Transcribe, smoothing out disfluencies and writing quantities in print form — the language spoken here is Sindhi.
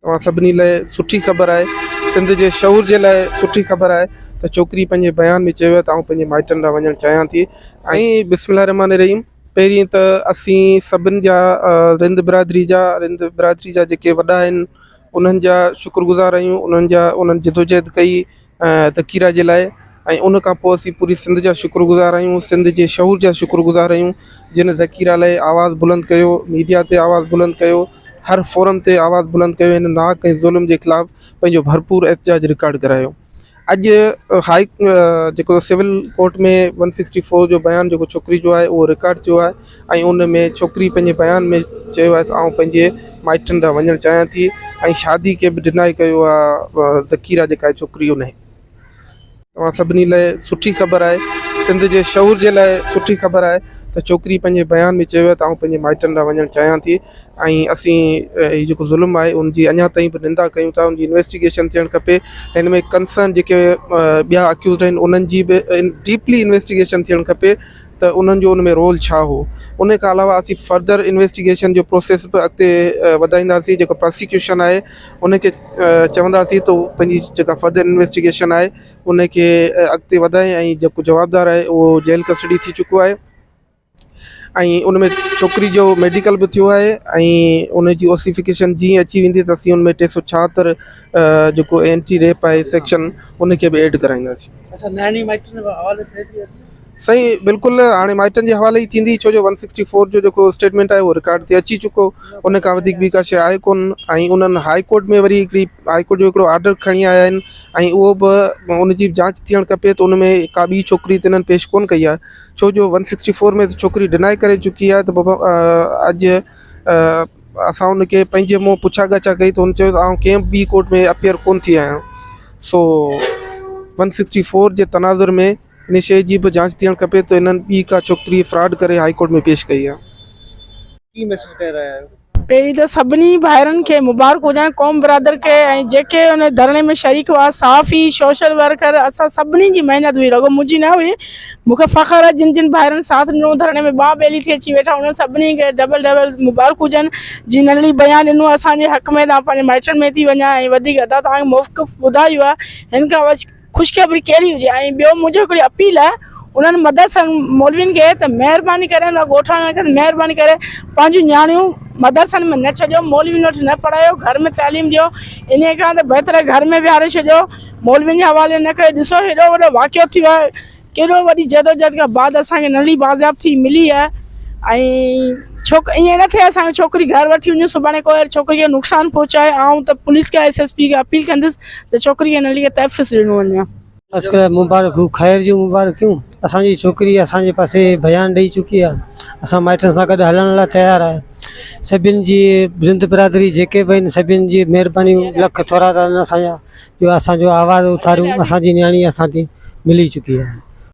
توهان سڀني لاء سٺي خبر آهي سنڌ جي شعور جي لاء سٺي خبر آهي ته ڇوڪري پنهنجي بيان ۾ چيو آهي ته آئون پنهنجي مائٽن ڏانهن وڃڻ چاهيان ٿي ۽ بسم الله الرحمٰن الرحيم پهرين ته اسين سڀن جا رند برادري جا رند برادري جا جيڪي وڏا آهن انهن جا شڪر گذار آهيون انهن جا انهن جدوجهد ڪئي ذخيره جي لاء ۽ ان کان پوء اسين پوري سنڌ جا شڪر گذار آهيون سنڌ جي شعور جا شڪر گذار آهيون جن ذخيره لاء آواز بلند ڪيو ميڊيا تي آواز بلند ڪيو هر فورم تي آواز بلند ڪيو هن ناحق ۽ ظلم جي خلاف پنهنجو ڀرپور احتجاج رڪارڊ ڪرايو اڄ هائي جيڪو civil court ۾ one sixty four جو بيان جيڪو ڇوڪري جو آهي اهو رڪارڊ ٿيو آهي ۽ ان ۾ ڇوڪري پنهنجي بيان ۾ چيو آهي ته آئون پنهنجي مائٽن ڏانهن وڃڻ چاهيان ٿي ۽ شادي کي به ڊنائي ڪيو آهي ذخيره جيڪا آهي ڇوڪري ان توهان سڀني لاء سٺي خبر آهي سنڌ جي شعور جي لاء سٺي خبر آهي ته ڇوڪري پنهنجي بيان ۾ چيو آهي ته آئون پنهنجي مائٽن ڏانهن وڃڻ چاهيان ٿي ۽ اسين هي جيڪو ظلم آهي ان جي اڃا تائين به نندا ڪيون ٿا ان جي انويسٽيگيشن ٿيڻ کپي هن ۾ ڪنسرن جيڪي ٻيا اڪيوزڊ آهن انهن جي به ڊيپلي انويسٽيگيشن ٿيڻ کپي ته انهن جو ان ۾ رول ڇا هو ان کان علاوه اسين فردر انويسٽيگيشن جو پروسيس به اڳتي وڌائينداسين جيڪو پراسيڪيوشن آهي ان کي چونداسين ته هو پنهنجي جيڪا فردر انويسٽيگيشن آهي ان کي اڳتي وڌائي ۽ جيڪو جوابدار آهي اهو جيل ڪسٽڊي ٿي چڪو آهي ۽ ان ۾ ڇوڪري جو ميڊيڪل به ٿيو آهي ۽ ان جي اوسيفڪيشن جيئن اچي ويندي ته اسين ان ۾ 376 جيڪو اينٽي ريپ آهي سيڪشن ان کي به ايڊ ڪرائينداسين. اڇا نياڻي مائٽن جي حوالي ٿئي ٿي اڄ؟ سائين بلڪل هاڻي مائٽن جي حوالي ئي ٿيندي ڇو جو ون سڪسٽي فور جو جيڪو اسٽيٽمينٽ آهي اهو رڪارڊ تي اچي چڪو ان کان وڌيڪ ٻي ڪا شيء آهي ڪون ۽ انهن هائي ڪورٽ ۾ وري هڪڙي هائي ڪورٽ جو هڪڙو آرڊر کڻي آيا آهن ۽ اهو به ان جي جانچ ٿيڻ کپي ته ان ۾ ڪا ٻي ڇوڪري ته انهن پيش ڪون ڪئي آهي ڇو جو ون سڪسٽي فور ۾ ڇوڪري ڊنائي ڪري چڪي آهي ته بابا اڄ اسان ان کي پنهنجي منهن پڇا ڳاڇا ڪئي ته هن چيو ته آئون ڪنهن به ٻي ڪورٽ ۾ اپيئر ڪون ٿي آهيان سو ون سڪسٽي فور جي تناظر ۾ ان شيء جي به جانچ ٿيڻ کپي ته انهن ٻي ڪا ڇوڪري فراڊ ڪري هائي ڪورٽ ۾ پيش ڪئي آهي. ڪي محسوس ڪري رهيا آهيو؟ پهرين ته سڀني ڀائرن کي مبارڪ هجن قوم برادر کي ۽ جيڪي ان ڌرڻي ۾ شريڪ هئا صحافي سوشل ورڪر اسان سڀني جي محنت هئي رڳو منهنجي نه هئي مون کي فخر آهي جن جن ڀائرن ساٿ ڏنو ڌرڻي ۾ ٻانهن ٻيلي ٿي اچي ويٺا انهن سڀني کي ڊبل ڊبل مبارڪ هجن جي ننڍڙي بيان ڏنو اسان جي حق ۾ ته آئون پنهنجي مائٽن ۾ ٿي وڃان ۽ وڌيڪ ادا توهان کي موقف ٻڌايو آهي هن کان وڌيڪ خوشخبري ڪهڙي هجي ۽ ٻيو منهنجو هڪڙي اپيل آهي انهن مدرسن مولوين کي ته مهرباني ڪري ان ڳوٺاڻن کي مهرباني ڪري پنهنجون نياڻيون مدرسن ۾ نه ڇڏيو مولوين وٽ نه پڙهايو گهر ۾ تعليم ڏيو انهي کان ته بهتر آهي گهر ۾ ويهاري ڇڏيو مولوين جي حوالي نه ڪريو ڏسو هيڏو وڏو واقعو ٿيو آهي ڪيڏو وڏي جدوجهد کان بعد اسان کي ننڍڙي بازياب ٿي ملي آهي ۽ ڇوڪ ائين نه ٿئي اسان کي ڇوڪري گهر وٺي وڃون سڀاڻي ڪو اهڙي ڇوڪري کي نقصان پهچائي آئون ته پوليس کي ايس ايس پي کي اپيل ڪندس ته ڇوڪري کي ننڍڙي کي تحفظ ڏنو وڃي. خاص ڪري مبارڪون خير جون مبارڪيون اسان جي ڇوڪري اسان جي پاسي بيان ڏئي چڪي آهي اسان مائٽن سان گڏ هلڻ لاء تيار آهي سڀن جي رند برادري جيڪي به آهن سڀن جي مهربانيون لک ٿورا آهن اسان جا جو اسان جو آواز اٿاريون اسان جي نياڻي اسان کي ملي چڪي آهي.